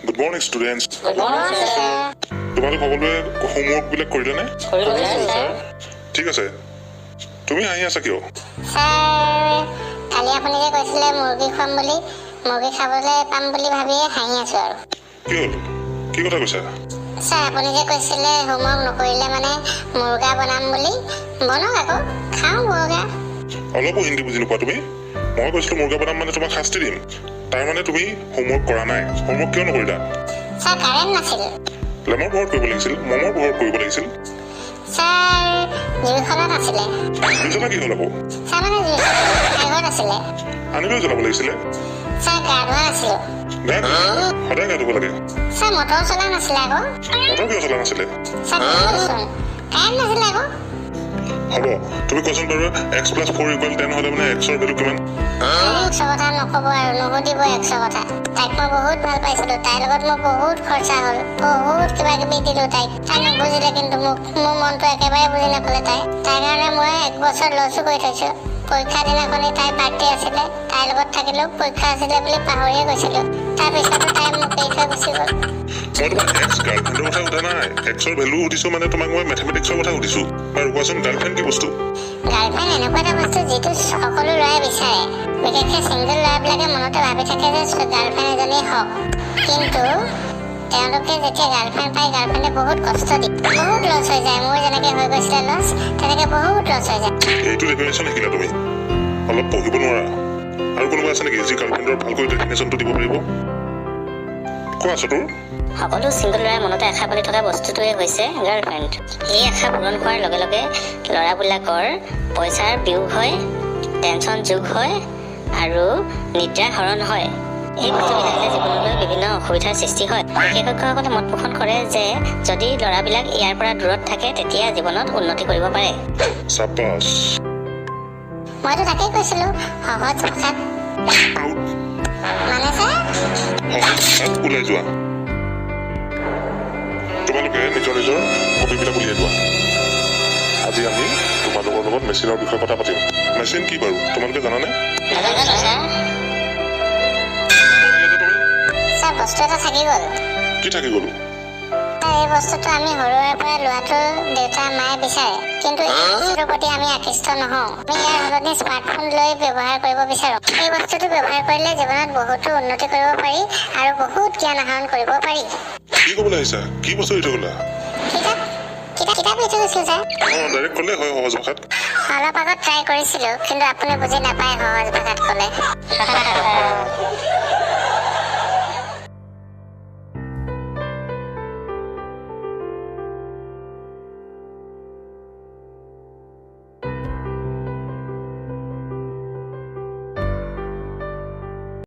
Good morning, students. Good morning, sir. তোমালোক সকলোৱে হোমৱৰ্কবিলাক কৰিলানে? কৰিলোঁ, ছাৰ। ঠিক আছে। তুমি হাঁহি আছা কিয়? ছাৰ, কালি আপুনি যে কৈছিলে মুৰ্গী খুৱাম বুলি, মুৰ্গী খাবলৈ পাম বুলি ভাবিয়ে হাঁহি আছোঁ আৰু। কি হ'ল? কি কথা কৈছা? ছাৰ, আপুনি যে কৈছিলে হোমৱৰ্ক নকৰিলে মানে মুৰ্গা বনাম বুলি, বনাওক আকৌ, খাওঁ মুৰ্গা। অলপো হিন্দী বুজি নোপোৱা তুমি? মই কৈছিলোঁ মুৰ্গা বনাম মানে তোমাক শাস্তি দিম। তাৰমানে তুমি হোমৱৰ্ক কৰা নাই। হোমৱৰ্ক কিয় নকৰিলা? ছাৰ, কাৰেণ্ট নাছিল। লেমৰ পোহৰত কৰিব লাগিছিল, মমৰ পোহৰত কৰিব লাগিছিল। ছাৰ, জুইশলা নাছিলে। জুইশলা কি হ'ল আকৌ? ছাৰ, মানে জুইশলা ঘৰত আছিলে। আনি লৈ জ্বলাব লাগিছিলে। ছাৰ, গা ধোৱা নাছিলোঁ। গা ধুই, সদায় গা ধুব লাগে। ছাৰ, মটৰ চলা নাছিলে আকৌ। মটৰ কিয় চলা নাছিলে? ছাৰ, কৈছোঁচোন, কাৰেণ্ট নাছিলে আকৌ। হ'ব, তুমি কোৱাচোন বাৰু, x plus 4 equal 10 হ'লে মানে এক্সৰ ভেলু কিমান? এক্সৰ কথা নক'ব আৰু, নুসুধিব এক্সৰ কথা। তাইক মই বহুত ভাল পাইছিলোঁ। তাইৰ লগত মোৰ বহুত খৰচা হ'ল, বহুত কিবা কিবি দিলোঁ তাইক। তাই নুবুজিলে কিন্তু মোক, মোৰ মনটো একেবাৰে বুজি নাপালে তাই। তাইৰ কাৰণে মই এক বছৰ লছো কৰি থৈছোঁ। পৰীক্ষা দিনাখনি তাইৰ বাৰ্থডে আছিলে, তাইৰ লগত থাকিলেও পৰীক্ষা আছিলে বুলি পাহৰিয়ে গৈছিলোঁ। তাৰপিছতো তাই মোক এৰি থৈ গুচি গ'ল। মই তোমাক এক্স গাৰ্লফ্ৰেণ্ডৰ কথা সোধা নাই, এক্সৰ ভেলু সুধিছোঁ। মানে তোমাক মই মেথমেটিক্সৰ কথা সুধিছোঁ। বাৰু কোৱাচোন, গাৰ্লফ্ৰেণ্ড কি বস্তু? গাৰ্লফ্ৰেণ্ড এনেকুৱা এটা বস্তু যিটো সকলো ল'ৰাই বিচাৰে। বিশেষকৈ ছিংগল ল'ৰাবিলাকে মনতে ভাবি থাকে যে গাৰ্লফ্ৰেণ্ড এজনী হওক। কিন্তু তেওঁলোকে যেতিয়া গাৰ্লফ্ৰেণ্ড পায়, গাৰ্লফ্ৰেণ্ডে বহুত কষ্ট দিয়ে, বহুত লছ হৈ যায়। মোৰ যেনেকৈ হৈ গৈছিলে লছ, তেনেকৈ বহুত লছ হৈ যায়। এইটো ডেফিনেশ্যন শিকিলা তুমি? অলপ পঢ়িব নোৱাৰা। আৰু কোনোবা আছে নেকি যি গাৰ্লফ্ৰেণ্ডৰ ভালকৈ ডেফিনেশ্যনটো দিব পাৰিব? কোৱা চতুৰ। সকলো ছিংগল ল'ৰাই মনতে আশা পালি থকা বস্তুটোৱে হৈছে গাৰ্লফ্ৰেণ্ড। এই আশা পূৰণ হোৱাৰ লগে লগে ল'ৰাবিলাকৰ পইচাৰ বিয়োগ হয়, টেনশ্যন যোগ হয় আৰু নিদ্ৰা হৰণ হয়। এই বস্তুবিলাকে জীৱনলৈ বিভিন্ন অসুবিধাৰ সৃষ্টি হয়। বিশেষজ্ঞসকলে মত পোষণ কৰে যে যদি ল'ৰাবিলাক ইয়াৰ পৰা দূৰত থাকে, তেতিয়া জীৱনত উন্নতি কৰিব পাৰে। চাবাছ। মইতো তাকেই কৈছিলোঁ সহজ ভাষাত। আউট। মানে ছাৰ? সহজ ভাষাত ওলাই যোৱা। তোমালোকে নিজৰ নিজৰ কপিবিলাক উলিয়াই লোৱা। আজি আমি তোমালোকৰ লগত মেচিনৰ বিষয়ে কথা পাতিম। মেচিন কি বাৰু তোমালোকে জানানে? নাজানো, ছাৰ। তুমি ছাৰ, বস্তু এটা থাকি গ'ল। কি থাকি গ'ল? ছাৰ, এই বস্তুটো আমি সৰুৰে পৰা লোৱাটো দেউতা মায়ে বিচাৰে, কিন্তু এই বস্তুটোৰ প্ৰতি আমি আকৃষ্ট নহওঁ। আমি ইয়াৰ সলনি স্মাৰ্টফোন লৈ ব্যৱহাৰ কৰিব বিচাৰোঁ। এই বস্তুটো ব্যৱহাৰ কৰিলে জীৱনত বহুতো উন্নতি কৰিব পাৰি আৰু বহুত জ্ঞান আহৰণ কৰিব পাৰি। কি ক'বলৈ আহিছা? কি বস্তু এৰি থৈ গ'লা? কিতাপ, কিতাপ, কিতাপ এৰি থৈ গৈছিলোঁ ছাৰ। অঁ, ডাইৰেক্ট ক'লে হয় সহজ ভাষাত। অলপ আগত ট্ৰাই কৰিছিলোঁ, কিন্তু আপুনি বুজি নাপায় সহজ ভাষাত ক'লে।